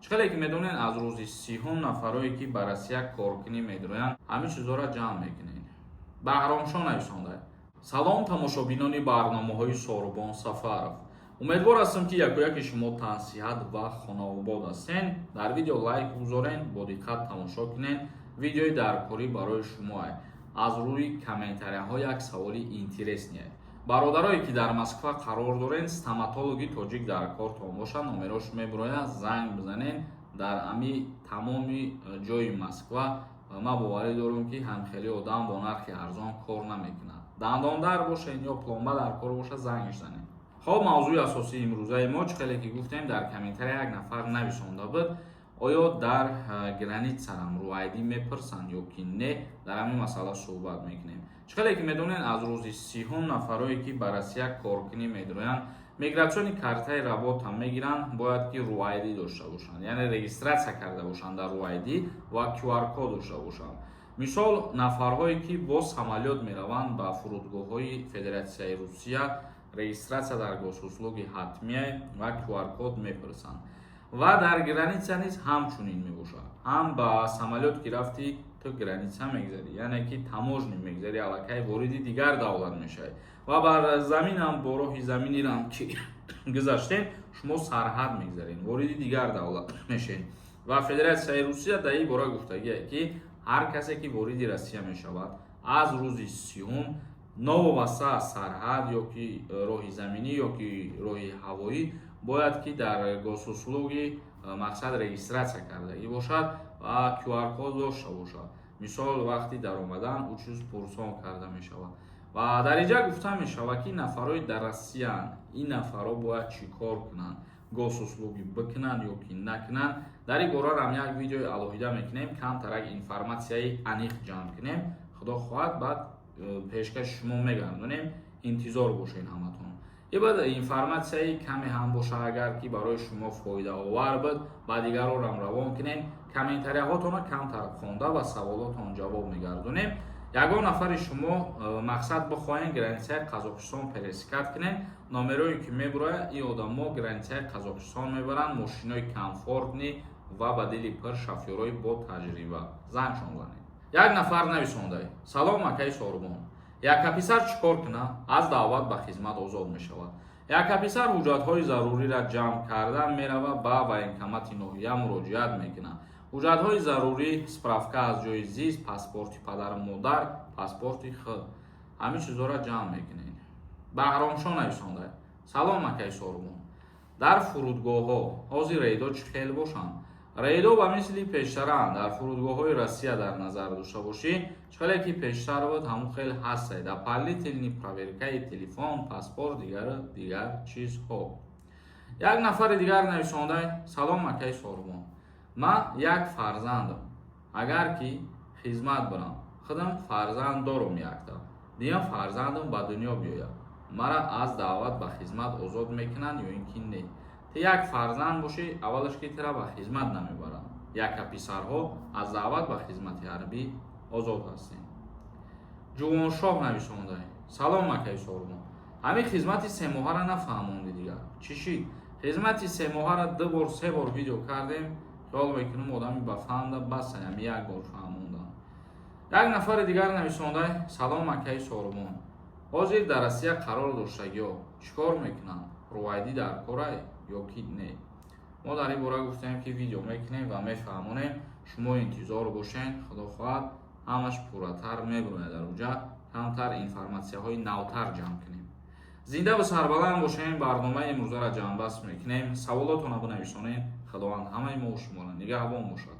Чӣ хеле ки медонед, аз рӯзи 30-ум нафарое, ки ба Россия коркунӣ медроянд, ҳамин чизҳоро ҷамъ мекунед. Баҳромшо нависонда: «Салом, тамошобинони барномаҳои Сорубон Сафаров. Умедвор ҳастам, ки якояки шумо тансиҳат ва хонаобод ҳастен. Дар видео лайк гузорен, бо диққат тамошо кунен, видеои даркорӣ барои шумоа. Аз рӯи комментарияҳо як саволи интересный. Бародарое, ки дар Москва қарор дорен, стоматологи тоҷик дар кортон бошад, номерош мебирояд, занг бизанен. Дар ами тамоми ҷои Москва ман боварӣ дорам, ки ҳамхели одам бо нархи арзон кор намекунад. Дандондар бошен ё пломба дар кор бошад, зангш занед». Хоб, мавзӯи асосии имрӯзаи мо, чӣ хеле ки гуфтем, дар комментария як нафар нависонда буд, оё дар границарам RU ID мепурсанд ё ки не, дар ҳамин масъала суҳбат мекунем. Чӣ хеле ки медонед, аз рӯзи 30-ум нафарое, ки ба Россия коркунӣ медроянд, миграционный картаи работа мегиранд, бояд ки RU ID дошта бошанд, яъне регистрация карда бошанд дар RU ID ва QR код дошта бошанд. Мисол, нафарҳое, ки бо самолёт мераванд ба фурудгоҳҳои Федератсияи Русия, регистрация дар Госуслуги ҳатмия ва QR код мепурсанд. Ва дар граница низ ҳамчунин мебошад. Ҳам ба самолёт ки рафтӣ, ту граница мегзарӣ, яъне ки таможня мегзарӣ, аллакай вориди дигар давлат мешавӣ. Ва бар заминам, бо роҳи заминирам ки гузаштем, шумо сарҳад мегзаред, вориди дигар давлат мешавед. Ва Федератсияи Русия дар ин бора гуфтагие, ки ҳар касе, ки вориди Россия мешавад, аз рӯзи 30-ум, новобаста аз сарҳад ё ки роҳи заминӣ, ё ки роҳи ҳавоӣ, бояд ки дар Госуслуги мақсад регистрация кардагӣ бошад ва QR код дошта бошад. Мисол, вақти даромадан ӯ чиз пурсон карда мешавад. Ва дар инҷа гуфта мешавад, ки нафарҳои дар Россияанд, ин нафарҳо бояд чӣ кор кунанд, Госуслуги бикунанд ё ки накунанд, дар ин борарам як видеои алоҳида мекунем. Камтарак информатсияи аниқ ҷамъ кунем, худо хоҳад, баъд пешкаши шумо мегардонем. Интизор бошед ҳаматон. И баъд информатсияи каме ҳам боша, агар ки барои шумо фоидаовар буд, ба дигарорам равон кунем. Комментарияҳотонро камтар хонда, ба саволотон ҷавоб мегардонем. Ягон нафари шумо мақсад бихоҳем границаи Қазоқистон пересекать кунем, номерое ки мебурояд, ин одамо границаи Қазоқистон мебаранд, мошинои комфортный ва ба дили пир, шофёрои бо таҷриба, зангшон занед. Як нафар нависонда: «Салом, акаи Сорубон. Яка писар чӣ кор кунад, аз даъват ба хизмат озод мешавад? Яка писар ҳуҷҷатҳои заруриро ҷамъ карда мерава, ба военкомати ноҳия муроҷиат мекунад. Ҳуҷҷатҳои зарурӣ: справка аз ҷои зист, паспорти падару модар, паспорти худ. Ҳамин чизҳоро ҷамъ мекунед». Баҳромшо нависонда: «Салом, акаи Сорубон. Дар фурудгоҳҳо ҳозир рейдо чӣ хел бошанд?» Рейдо ба мисли пештараанд. Дар фурудгоҳҳои Россия дар назар дошта бошӣ, чӣ хеле ки пештар буд, ҳамон хел ҳастае. Дополнительный проверкаи телефон, паспорт, дигару дигар чизҳо. Як нафари дигар нависонда: «Салом, акаи Сорубон. Ман як фарзандам. Агар ки хизмат барам, худам фарзанд дорум якта, диям фарзандам ба дунё биёяд, мара аз даъват ба хизмат озод мекунанд ё ин ки не?» Ту як фарзанд бошӣ, аввалаш ки тура ба хизмат намебаранд. Яка писарҳо аз даъват ба хизмати ҳарбӣ озод ҳастем. Ҷувоншоҳ нависонда: «Салом, акаи Сорубон. Ҳамин хизмати 3 моҳара нафаҳмонди дигар. Чӣ шид?» Хизмати 3 моҳара ду бор, се бор видео кардем. Хиёл мекунам, одами ба фаҳмда баса ҳами як бор фаҳмондан. Як нафари дигар нависонда: «Салом, акаи Сорубон. Ҳозир дар Россия қарор доштагиҳо чӣ кор мекунанд? RU ID дар корай ё ки не?» Мо дар ин бора гуфтем, ки видео мекунем ва мефаҳмонем. Шумо интизор бошед, худо хоҳад, ҳамаш пурратар мебурояд. Дар уҷа камтар информатсияҳои навтар ҷамъ кунем. Зинда ва сарбаланд бошем. Барномаи имрӯзаро ҷамъбаст мекунем. Саволотонро бинависонед. Худованд ҳамаи мо шуморо нигаҳбон бошад.